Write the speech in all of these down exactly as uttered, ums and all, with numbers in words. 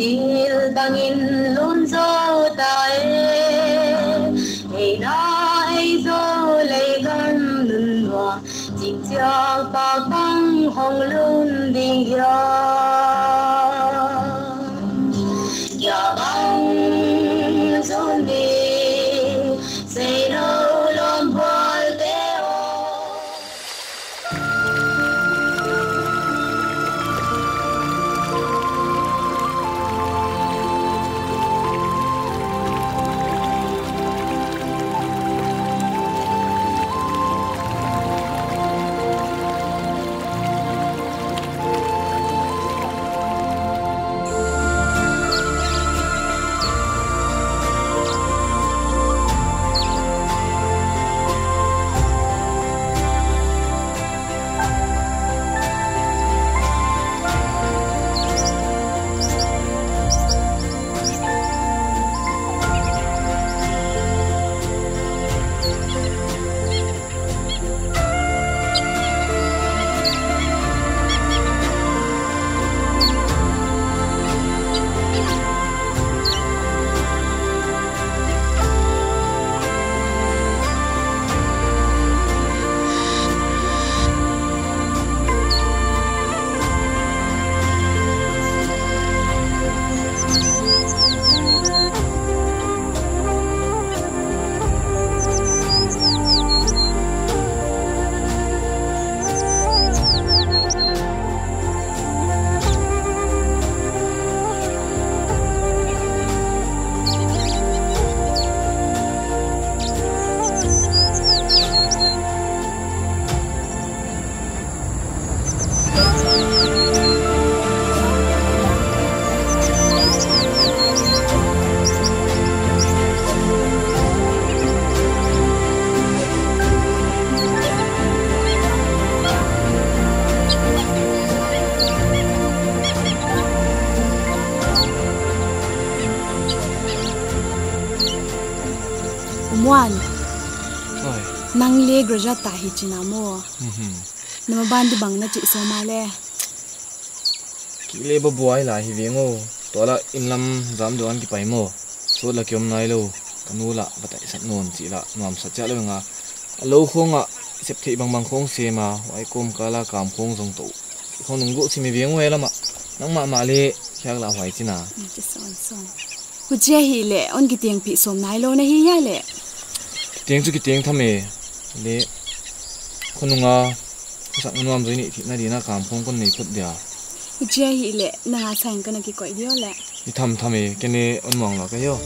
Thil tangin lungzou ta e, ei na ei zou lei kan nun nuam, chingchiak pak bang hong lun ding hia. Kia bang zun di, sei nou lom bual te o. U Muan. Oi. Nang le graduate ta hi chihna maw? Mhm. Na maban di bang na chih sawm a le? Kile ba buai la hi veng o. Tua la inn lam zam duan kipai maw. Sut la kiom nai lou. Ka nu la va taisan nawn chih la nuamsa chiah lou nga. A lou khong a sep theih bangbang khong sem a, huai kawmkal a kam khong zong tou. Khong nung go chih mi veng o e lam a. Nangmah mah le khiak la huai chihna. Chi sawn sawn. Huchia hi le, hon kitengpih sawm nai lou na hi hia le? Kiteng chu kiteng tham e. Le, khonung a, khusak nuam zaw i neih theihna ding a kam khong kon nei phot dia. Huchia hi le, nang a sain ka na kikoih diam le. I tham tham e, ken e hon muang la ka hi o.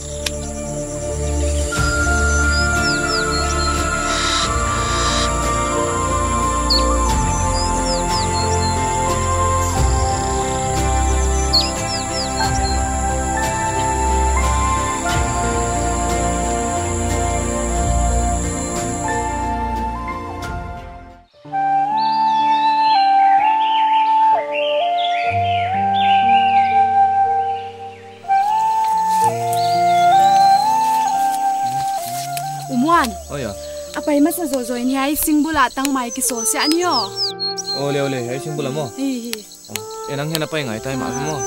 U Muan. Oi a. A pai masa zozo in hiai singbul a tangmai kisawl sia ni aw. Ole, ole, hiai singbul a maw? Hi, hi. Oh, e nang hiai na pai ngai tai mah maw?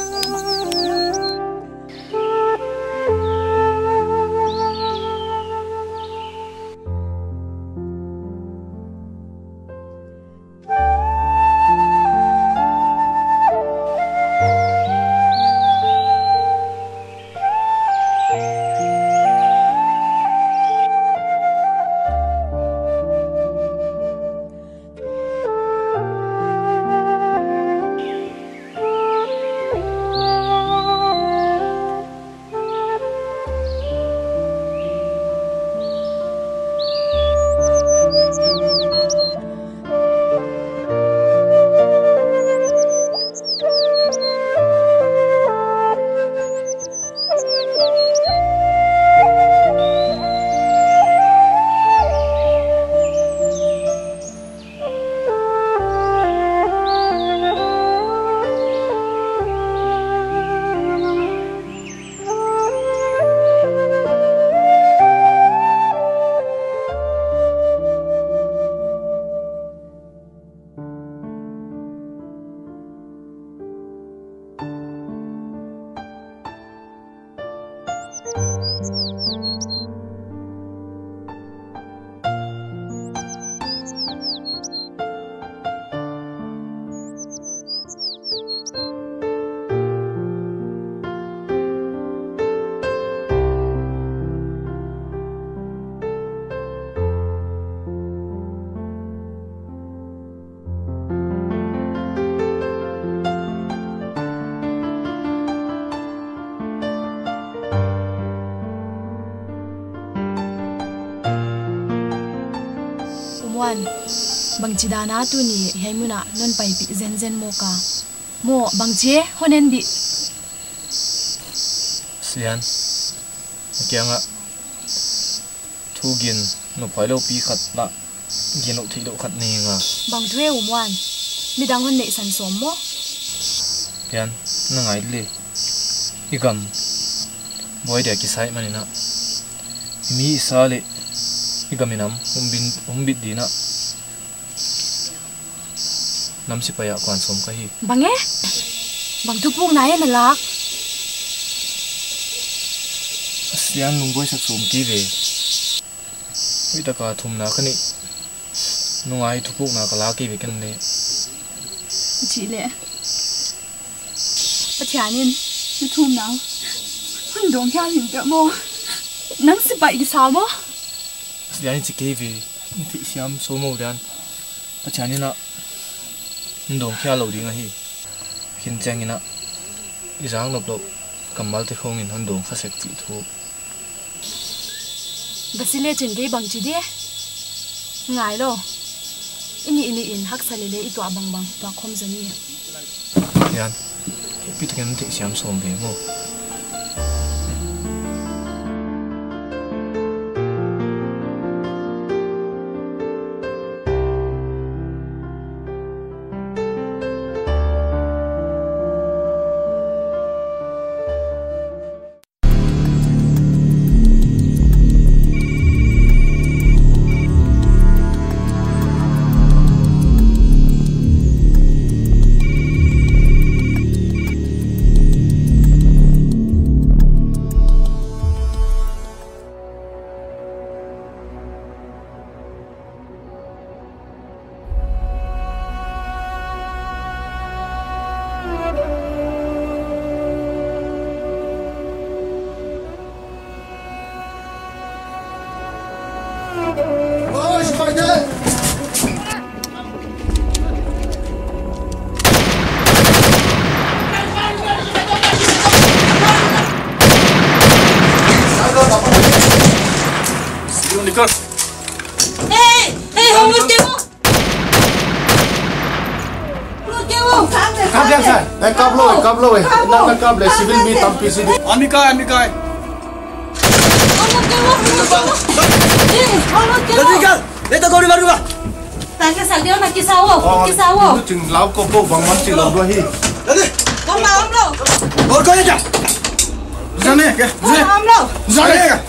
Wan, bangchi dan a tuni hiai mun ah non paipih zenzen maw ka. Maw, bangchi e, hon en di. Sian, kiang ah thu gin, nupailou pi khat lah, gin lou thei lou khat nei nga. Bang thu e Um Wan, midang hon neihsan sawm maw? Sian, na ngai le. I gam buai dia kisai man in a, mi i sa leh i gam i nam humbit, humbit ding a nam sipai ah kuan sawm ka hi. Bang e? Bang thupukna e na lak? Sian, lungbuai sak sawm kei ve. Hoihtak a thumna ka neih nung a thupukna ka la kei ve ken le. Chih leh, Pathian in na thumna hon dawng khia hi maw? Nang sipai kisa maw? Sian, chi kei ve, na theihsiam sawm maw dan. Pathian in a hon dawng khia lou ding ahi. Khin chiang in a i zak nop louh kammalte khong in hon dawng kha sek chih thu. Basile chin kei bangchi di. Ngai lou. I nih i nih in haksa lele i tuah bangbang tuah khawm zaw ni. Sian, pi takin theihsiam sawm ve maw. Hey, hey, homeless demo. Homeless demo. Kap dia sa. Eh, kap lou, eh, kap lou, eh. Kap lou. Na, na kap le, civil mi tampi si di. Ami kai, ami kai. Homeless demo, homeless demo. Eh, homeless demo. Jodi kal, le to gori maruga. Tangke sa dia na kisa wo, kisa wo. Ching lau ko ko bang man ching lau dua hi. Jodi. Kam na amlo. Aur koi kya? Jane kya? Kam na amlo. Jane kya?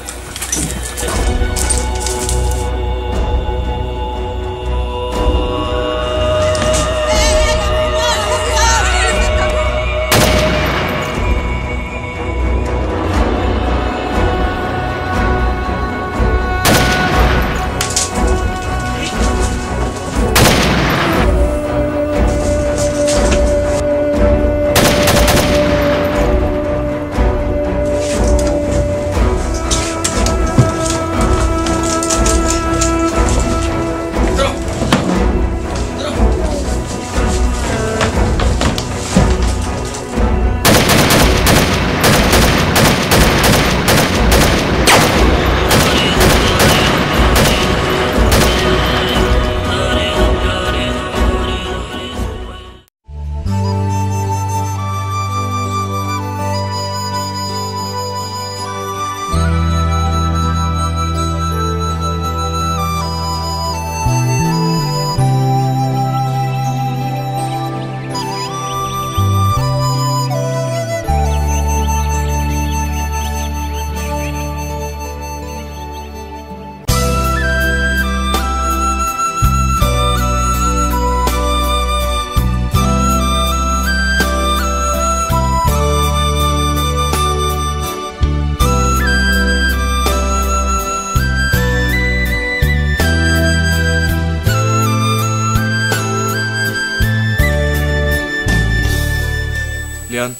Lian,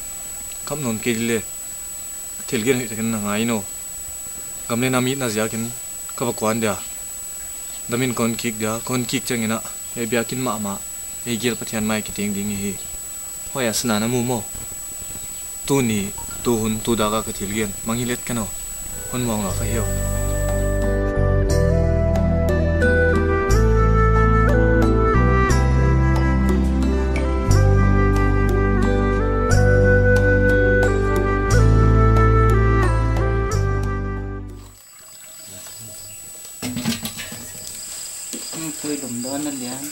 kam non ke le. Thil gen hoih takin na ngai no. Gam le nam itna ziakin ka va kuan dia. Damin kon kik dia, kon kik chiang in a, ei biakin mahmah, ei gel Pathian mai kiteng ding hi. Hoih a sina na mu maw. Tuni, tu hun, tu dak a ka thil gen, mangngilh et ka no. Hon muang a ka hiau. Tui lum dawn a lian.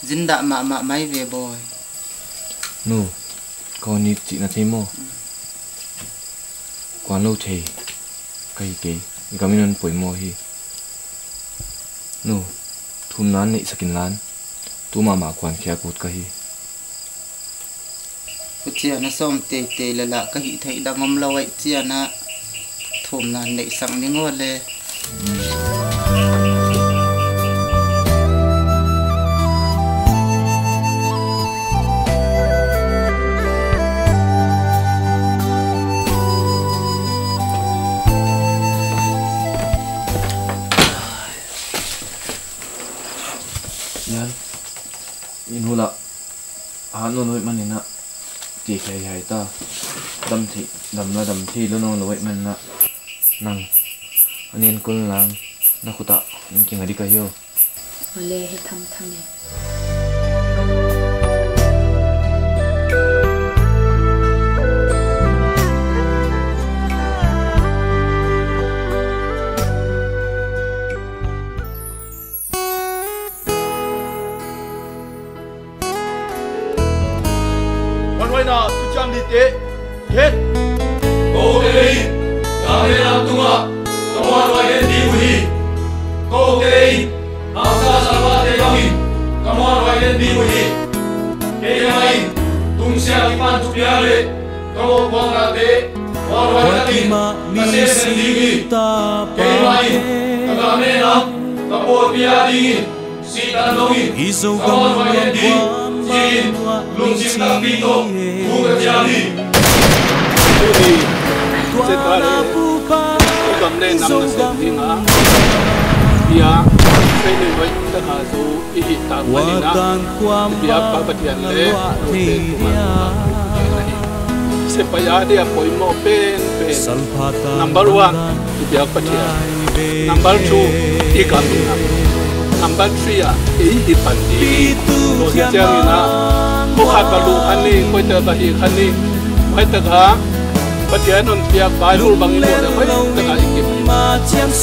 Zin dah mahmah mai ve, bawi. Nu, kou ni chihna thei maw? Kuan lou thei ka hi kei, i gam in hon poimoh hi. Nu, thumna neihsak inla, tu mahmah kuan khia kut ka hi. Huchiin a sawm teitei leh lah ka hih theih dang omlou ahih chiangin thumna neihsak ning aw le. Yan, i nu lah a nu lou ahih manin a, ti kei hai ta. Dam thei, dam lah dam thei lou, nu lou ahih manin a, nang a nen kul lang, na khut ah hon kinga di ka hi aw. Ole, hi tham tham e. Huan huai na, tu chiang di te. Het. Kou te leh, ka me lam tunga, ka muanhuai den ding uhi. Kou te leh, haksa salvate bangin, ka muanhuai den ding uhi. Keimah in, tungsiah kipan thupiak leh, ka mohpuaknate, muanhuai takin, ka sem den ding hi. Keimah in, ka gam leh nam, ka pawtpih dingin, Sihtan dongin, i Zogam lungkhuam bang lungsim takpi toh, thu ka chiam hi. Tuni, Sihtan leh, i gam leh nam na sem ding a. Bia, training hoih taka zou i hih tak manin a. Biakpa Pathian leh, noute kuaman, sepaih a dia poimoh penpen. Number one, i biak Pathian. Number two, i gam in a. Number three a, ei i pan ding. Tua hi chiangin a, koi khat va luh kha ni, koi tak va hih kha ni. Koi tak a, Pathian hon piak Bible bang i muh leh, koi tak a i kip.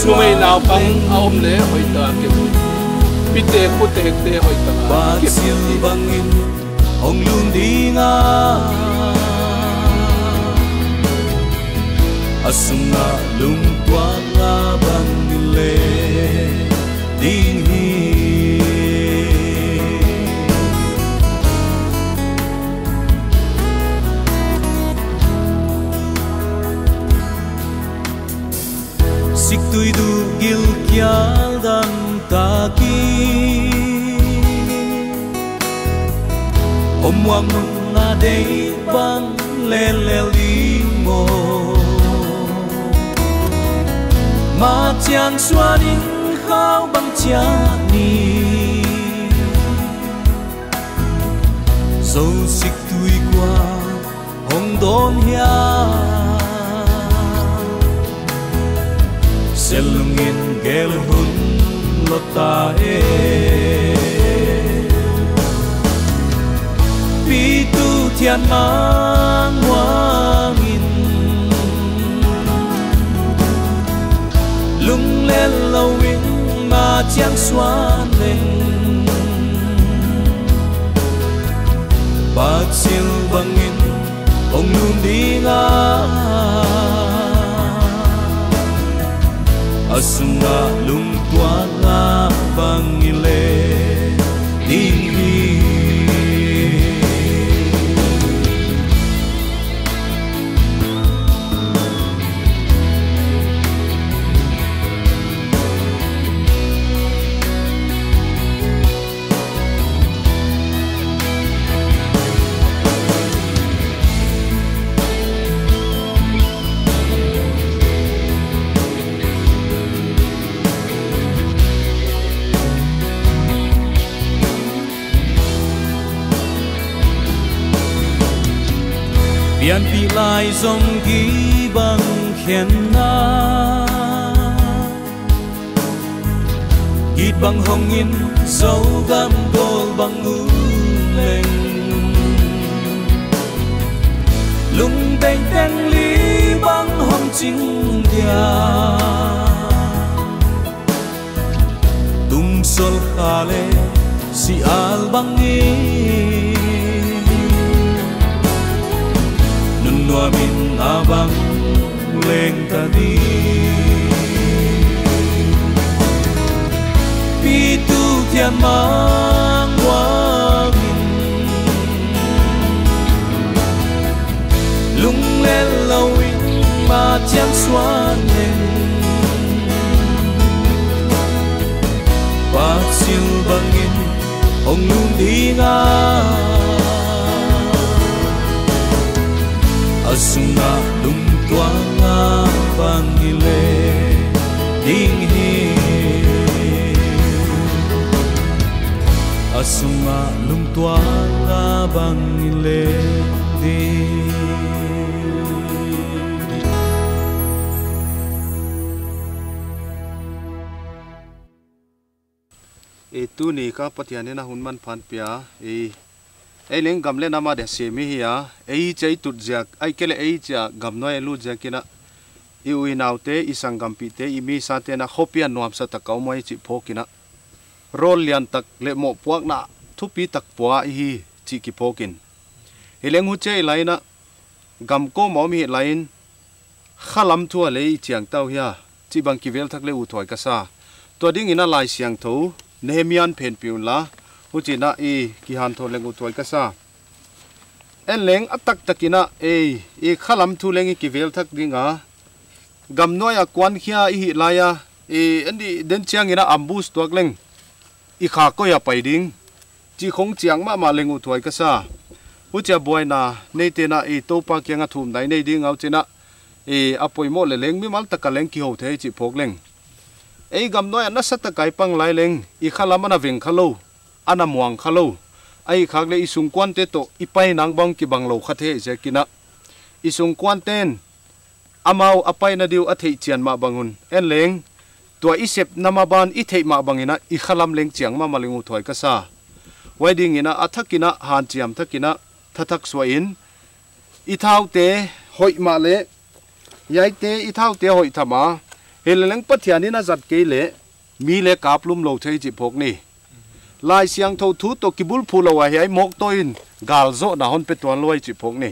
Numei naupang a om leh, koi tak a kip. Pitek putekte koi tak a kip. Hong lum ding a, a sungah lungtuak a bang leh ding hi. Siktui duh gilkial dangtak in, om uang nung a deih bang lellel ding maw. Mah chiang suan in khau bang chiang ni. Zou siktui kua hong dawn hia. Sel lungin gel hun lou ta e. Pitu Thian Mang Uang in, lunglet lou in mah chiang suan leng. Bak sil bangin hong lum ding a, a sungah lungtuak a bang leh ding hi. Pianpih lai zong gih bang khen na. Gih bang hong in Zogam gol bang uh leng. Lungteng teng li bang hong ching dia. Tol kha leh sial bangin, nunnuam in a bang leng ta di. Pitu thian mang uang in, lunglel lou in ma chiam suan leng, Pathian bangin hong lum ding a, a sungah lungtuang a bang i leng ding hi. A sungah lungtuang a bang i leng ding. Ei tuni kha Pathian in a hun manpha pia, ei, ei leng gam leh nam a dia sem i hi a, ei chia i tut ziak, ahihkeileh ei chia gam nuai a lut ziak in a, i u i naute, i sanggampihte, i mi sate na khopi a nuamsa tak a om uh ahi chih phawk in a, rawl lian tak leh mohpuakna thupi tak pua i hi chih kiphawk in. Hi leng huchia i lai in a, gam kawm a om i hi lai in, khalam thu a leh i chiang ta uh hia, chih bang kivel thak leh uthuai ka sa. Tua ding in a Laisiangthou Nehemiah phenpih un la, huchi in a i kihanthawn leng uthuai ka sa. En leng a taktak in a, ei, i khalam thu leng i kivel thak ding a, gam nuai a kuan khia i hi lai a, ei, en di den chiang in a ambush tuak leng i kha koi a pai ding, chih khong chiang mahmah leng uthuai ka sa. Huchia buaina neite na i Toupa kiang a thumna i nei ding a, huchi in a, ei, a poimoh leh leng mimal tak a leng kihou thei chih phawk leng. Ei gam nuai a nasa tak a i pang lai leng, i khalam ana veng kha lou, ana muang kha lou. Ahihkhak leh i sungkuante toh i paina bang kibang lou kha thei ziak in a, i sungkuante'n amau a paina di uh a theih chian mah bang un, en leng, tua i sepna mah bang i theih mah bang in a i khalam leng chiang mahmah leng uthuai ka sa. Huai ding in a, a thak in a, hanchiam thak in a, thathak suah in, i thaute hoih mah leh, hiaite i thaute hoih tham a, hi leh leng Pathian in a zat kei leh, mi leh kaplum lou thei chih phawk ni. Laisiangthou thu toh kibulphuh lou a hiai mawk toh in galzohna hon pe tuan lou ahi chih phawk ni.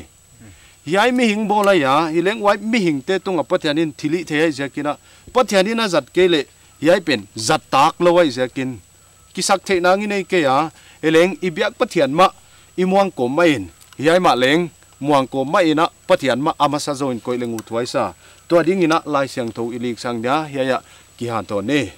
Hiai mihing bawl ahi a, hi leng huai mihingte tung a Pathian in thilhih thei ahi ziak in a, Pathian in a zat kei leh, hiai pen zat tak lou ahi ziak in, kisak theihna i nei kei a, hi leng i biak Pathian mah i muang kawm mah in, hiai mah leng muang kawm mah in a Pathian mah a masa zou in koih leng uthuai sa. Tua ding in a Laisiangthou i lik sang dia, hiai a kihanthawn ni.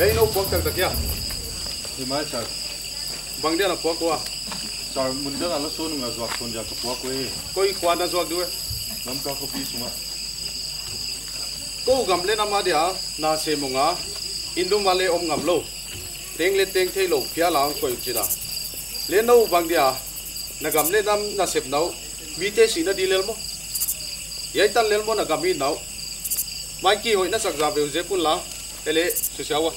Ei, no, puang tak tak ya. Di mai sa. Bang dia na puak ua? Sir, mun dang a la suan nung a zuak suan dia ka puak ua. Koi kua na zuak di ua? Lamka khopi sunga. Kou gam leh nam a dia na sem ung a, inn lum a leh om ngam lou. Teng leh teng theilou, pia lang koi china. Leh nou bang dia, na gam leh nam na sep nau, mite sihna di lel maw. Hiai tan lel maw na gam i nau. Mai ki hoih na sak za veu zek un la, ele, susia ua.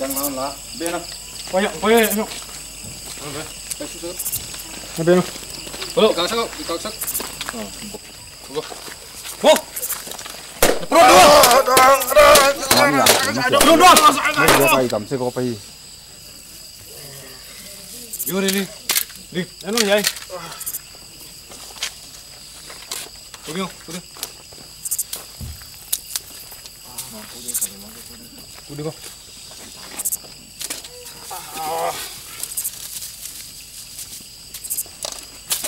Chang la un la, be na. Oi, oi, oi. Be na. Hello, kau sak, kau sak. Go. Pro dua. Pro dua. Yo, really. Di, anu, yai. Kudi, kudi. Kudi ko.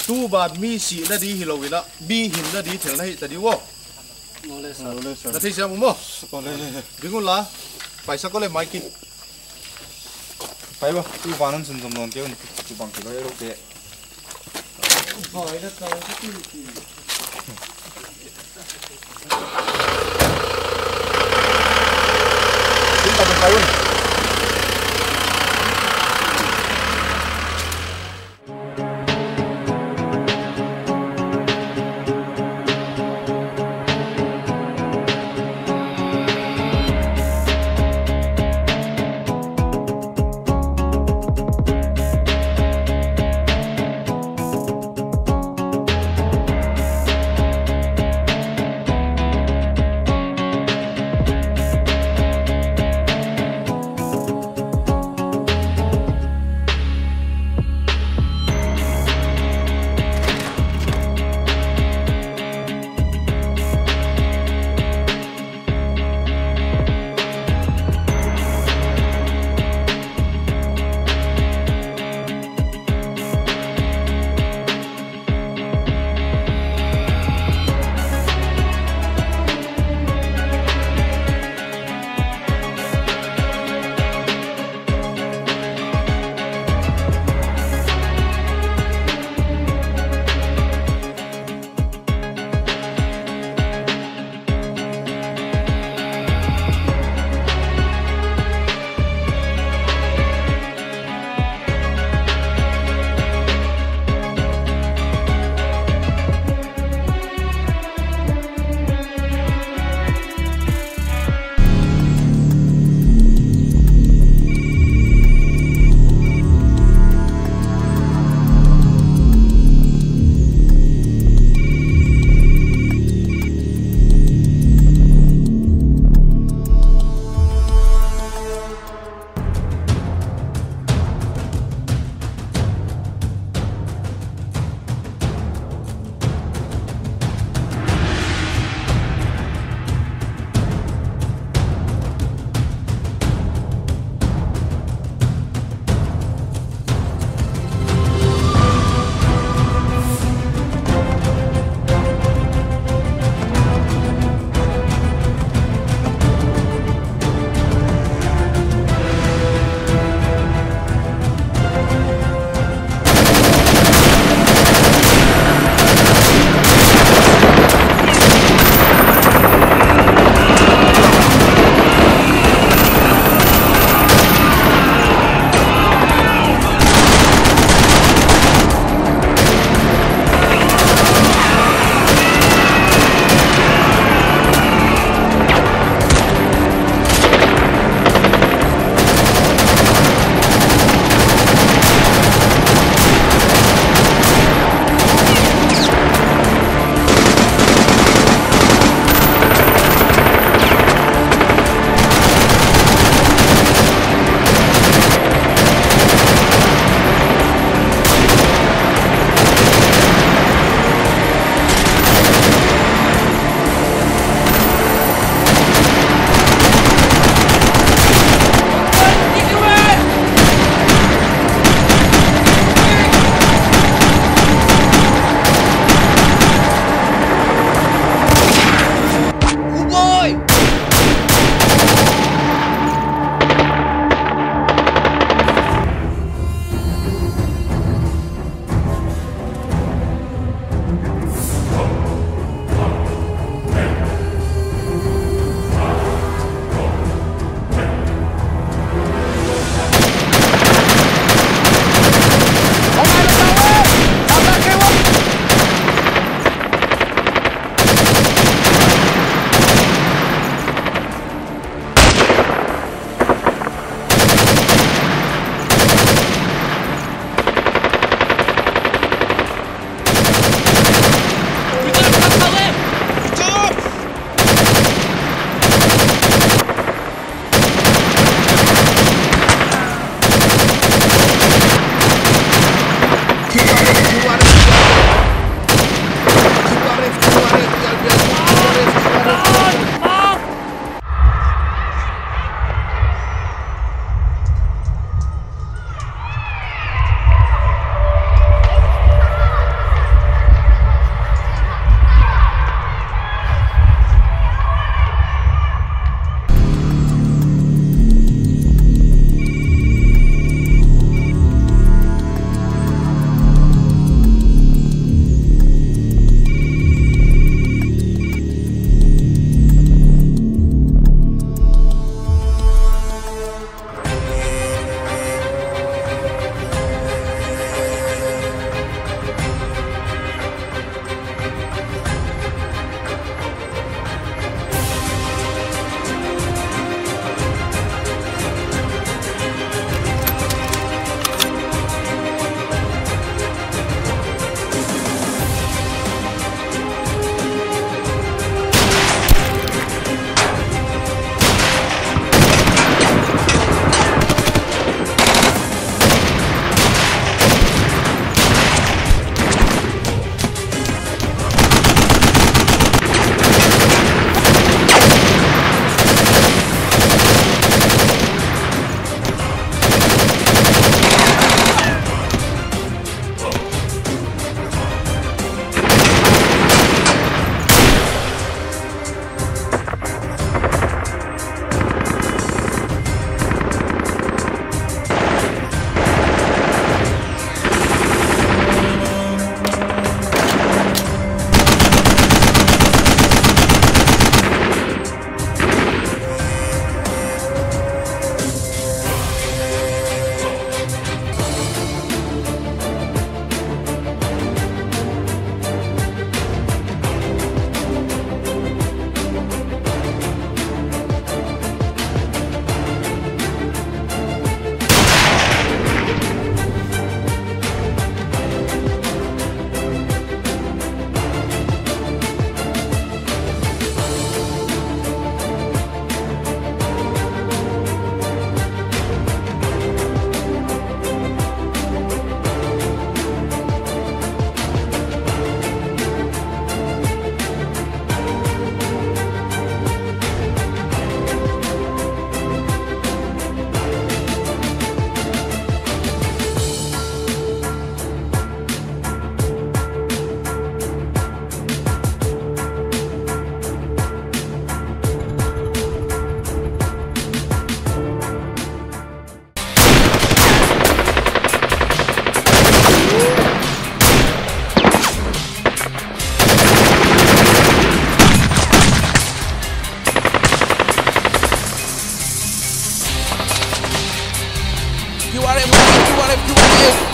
Tu ban mi sihna di hilou in a, mi hinna di thil na hi ta di ua. Ole, sir. Ole, sir. Na theisiam maw? Ole. Ding un la. Paisa ko le mai ki. Pai ba, tu ban an sun zom non ke un, tu bang ki lo e lo te. Q R F, Q R F, Q R F.